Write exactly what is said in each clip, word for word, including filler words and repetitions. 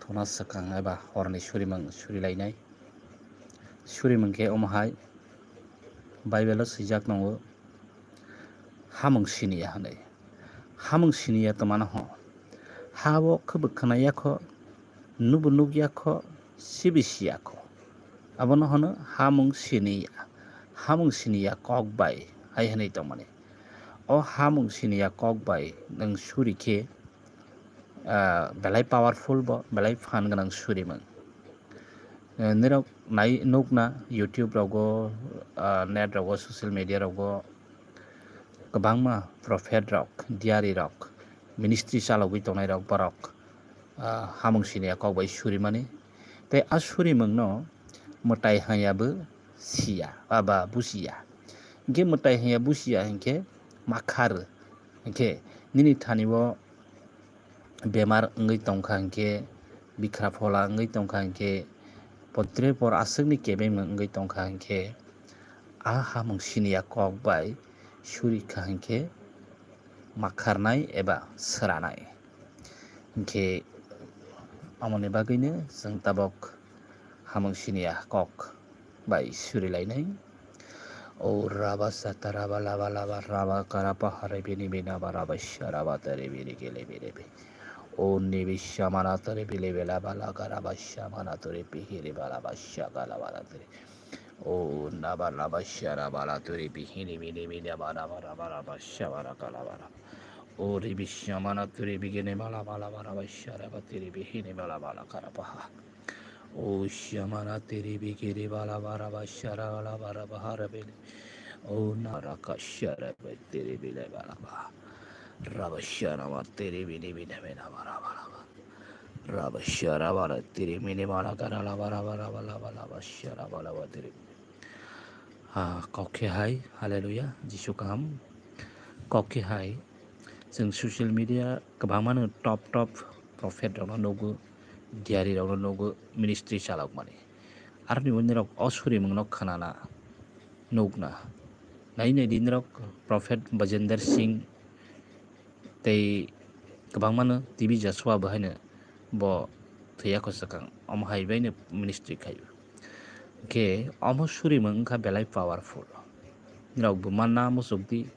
Hona swkang eba horni surimung surilainai. Surimung khe omo hai Bible-o swijak tongo, hamung siniya hwnwi. Hamung siniya twmano ho? Ha-o khe bwkhwna yakho, nubo nuk yakho, sibi si yakho. Abono hono hamung siniya. Hamung siniya kok bai hai hwnwi tongmani. O hamung siniya kok bai nwng suri khe, ah, belai powerful bo, belai phan gwnang surimung. Eh, nirok nai nukna YouTube rogo, ah, net rogo, social media rogo kwbangma prophet rok, diari rok, ministry chalogwi tongnai rok borok, ah, hamung siniya kok bai surimani. Tei a surimungno mwtai hanya bo siya, aba busiya. Hinkhe mwtai hanya busiya hinkhe makhar. Hinkhe nini thani o bemar wngwi tongkha hinkhe, bikhra phola wngwi tongkha hinkhe, potre por aswkni kebengmung wngwi tongkha hinkhe, a hamung siniya kok bai suri kha hinkhe makharnai eba swranai. Hinkhe amoni bagwino chwng tabok hamung siniya kok bai surilainai. O raba sata raba laba laba raba karapa hare bini bina ba raba sharaba tere bini gele bini be. O nibi shamana tere bile bela bala karaba shamana tere bihiri bala ba shaka la bala tere. O naba raba shara bala tere bihini bini bina ba raba raba raba shabara kala bara. O ribi shamana tere bigene bala bala ba raba sharaba tere bihini bala bala karapa ha. O shamana tere bigiri bala bara ba shara bala bara ba hara bele. O naraka shara ba tere bile bala ba. Raba shara ma tere bini bina bina bara bala ba. Raba shara bara tere mini bala gara la bara bara bala bala ba shara bala ba tere. Ah, kok khe hai, hallelujah, Jisu kaham. Kok khe hai, chwng social media kwbangmano top top prophet rokno nugo, diari rokno nugo, ministry chalokmani. Aroni bo nirok o surimungno khwnana nukna. Nai nai di nirok prophet Bajender Singh tei kwbangmano T B Joshua bo haino bo thwiya kho swkang, omo hai baino ministry khaio. Hinkhe omo surimung wngkha belai powerful. Nirok bo manna muchuk di,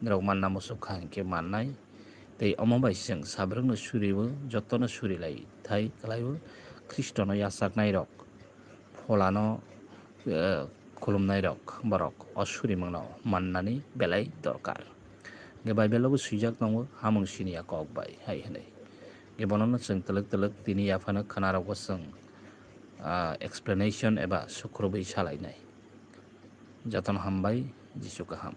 nirok manna muchuk kha hinkhe mannai. Tei omo bai chwng sabrwkno suribo, jotono suri lai thai kwlaibo, Khristono yachaknairok, pholano, eh, khulumnairok borok o surimungno mannani belai dorkar. Hinkhe Bible-o bo swijak tongo, hamung siniya kok bai hai hwnwi. Hinkhe bonono chwng twlwk twlwk tini yaphano khwnarogo chwng, ah, explanation eba sukrubwi salainai. Jotono hambai, Jisu kaham.